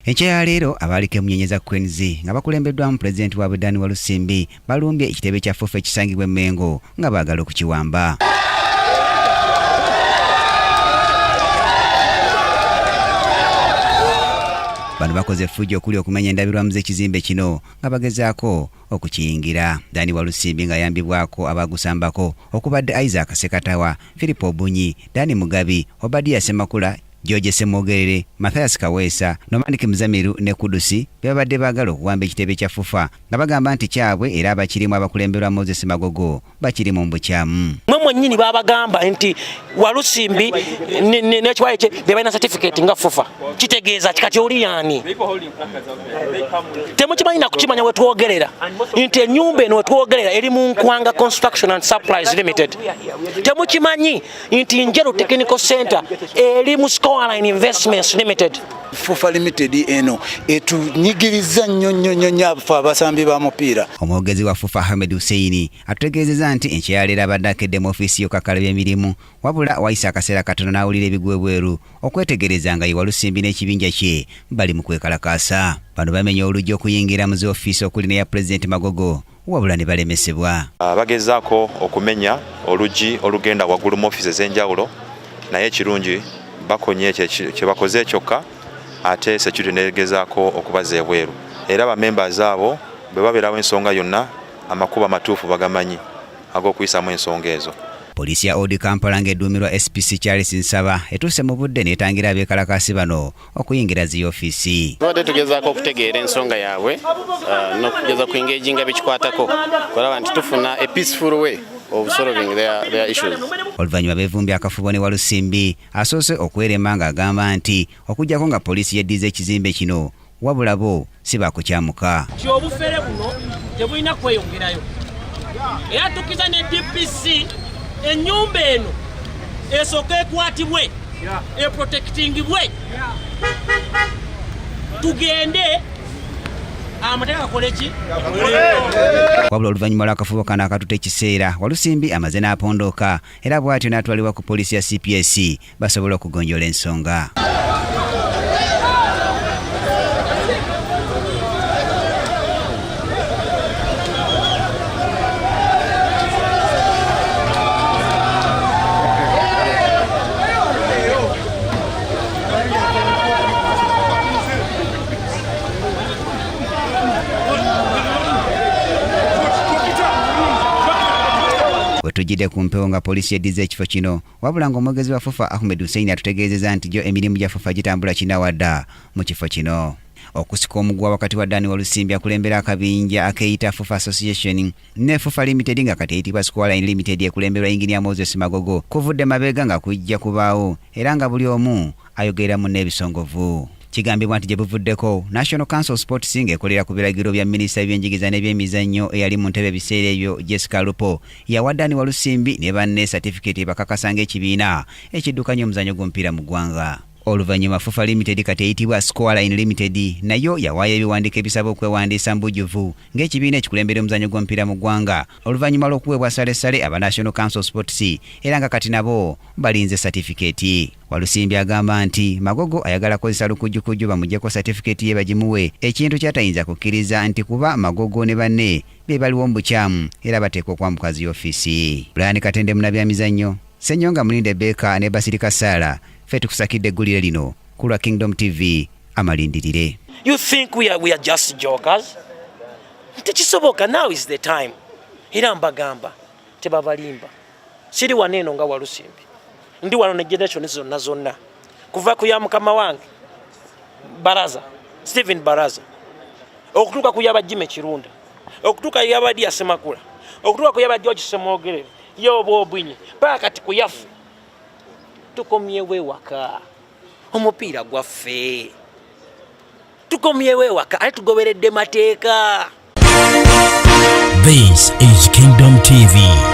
Enkya ya leero abaaliko emmunyenye za Cranes nga bakulembeddwamu pulezidenti waabwe Dan Walusimbi balumbye ekitebe kya FUFA ekisangibwa e Mmengo nga baagala okukiwamba. Bano bakoze effujjo okuli okumenya endabirwamu z'ekizimbe kino nga bagezaako okukiyingira. Dani Walusimbi ng'ayambibwako abaagusambako okubadde Isaac Ssekatawa, Philip Obunyi, Dani Mugabi, Obadia Ssemakula, George Ssemwogerere, Mathias Kaweesa, Nomaniki Muzamiru ne Kudusi be babadde baagala okuwamba ekitebe kya FUFA nga bagamba nti kyabwe era abakirimu abakulemberwa Moses Magogo bakiri mu bukyamu. Mwe mwennyini babagamba nti Walusimbi n'ekiwayi kye be balina certificate nga FUFA. Kitegeeza ki kati oli yaani? Temukimanyi na kukimanya we twogerera nti ennyumba eno we twogerera eri mu Nkwanga Construction and Supplies Limited. Temukimanyi nti Njeru Technical Center eri mu Scoreline Investments Limited. FUFA Limited eno etunyigiriza nnyo nnyo nnyo nnyo afe abasambi ba mupiira. Omwogezi wa FUFA Ahmed Hussein atutegeezezza nti enkya ya leero abadde akedde mu ofiisi y'okukakkala by'emirimu wabula wayise akaseera katono n'awulira ebigwa ebweru okwetegereza nga ye Walusimbi n'ekibinja kye bali mu kwekalakaasa. Bano bamenya oluggi okuyingira mu zi ofiisi okuli n'eya Pulezidenti Magogo wabula ne balemesebwa. Bagezaako okumenya oluggi olugenda waggulu mu ofiisi ez'enjawulo naye ekirungi bakonye ekyo kye bakoze kyokka ate security negezaako okubaza ebweru era ba members abo bwe babeerawo ensonga yonna amakubo amatuufu bagamanyi ag'okuyisamu ensonga ezo. Poliisi ya Old Kampala ng'edduumirwa SPC Charles Nsaba etuuse mu budde n'etangira abeekalakaasi bano okuyingira zi ofiisi. Tubadde tugezaako okutegeera ensonga yaabwe n'okugeza ku engaginga bikikwatako kulaba nti tufuna a peaceful way of solving their issues. Oluvannyuma beevumbye akafubo ne Walusimbi asoose okwerema ng'agamba nti okuggyako nga poliisi yeddiza ekizimbe kino wabula bo si baakukyamuka. Nti obufere buno tebulina kweyongerayo era tukkiriza ne DPC ennyumba eno esooke ekwatibwe eprotectingibwe tugende amateeka gakole ki. Wabula oluvannyuma lw'akafubo kano akatutte ekiseera, Walusimbi amaze n'apondooka era bw'atyo n'atwalibwa ku poliisi ya CPS basobole okugonjoola ensonga. Wetujjidde ku mpewo nga poliisi yeddiza ekifo kino wabula ng'omwogezi wa FUFA Ahmed Hussein atutegeezezza nti gyo emirimu gya FUFA gitambula kinawadda mu kifo kino. Okusika omuguwa wakati wa Dan Walusimbi akulembera akabinja akeeyita FUFA Association ne FUFA Limited nga kati eyitibwa Scoreline Limited ekulemberwa Yinginiya Moses Magogo kuvudde mabega nga kujja kubaawo era nga buli omu ayogerera munne ebisongovu. Kigambibwa nti gye buvuddeko, National Council of Sports ng'ekolera ku biragiro bya minisita w'ebyenjigiriza n'ebyemizannyo eyali mu ntebe ebiseera ebyo Jessica Alupo yawa Dan Walusimbi ne banne satifikeeti ebakakasa ng'ekibiina ekiddukanya omuzannyo gw'omupiira mu ggwanga. Oluvannyuma FUFA Limited kati eyitibwa Scoreline Limited nayo yawaayo ebiwandiiko ebisaba okwewandiisa mu bujjuvu ng'ekibiina ekikulembera omuzannyo gw'omupiira mu ggwanga oluvannyuma lw'okuweebwa ssalessale aba National Council of Sports era nga kati nabo balinze satifikeeti. Walusimbi agamba nti Magogo ayagala kukozesa lukujjukujju bamuggyeko satifikeeti ye bagimuwe ekintu ky'atayinza kukkiriza nti kuba Magogo ne banne be baliwo mu bukyamu era bateekwa okwambuka zi ofiisi. Brian Katende munnabyamizannyo, Ssenyonga Mulinde Baker ne Basirika Sarah ffe tukusakidde eggulire lino ku lwa Kingdom TV amalindirire. You think we are just jokers? Tekisoboka, now is the time. Era mbagamba tebabalimba. Siri wano eno nga Walusimbi. Ndi wano ne generation zonna zonna. Kuva ku ya mukama wange Baraza, Stephen Baraza. Okutuuka ku yaba Jimmy Kirunda. Okutuuka ku yaba Dia Ssemakula. Okutuuka ku yaba George Ssemwogerere. Yobo Obwinyi. Paka kati ku yaffe. Tukomyewo ewaka. Omupiira gwaffe. Tukomyewo ewaka ate tugoberedde mateeka. This is Kingdom TV.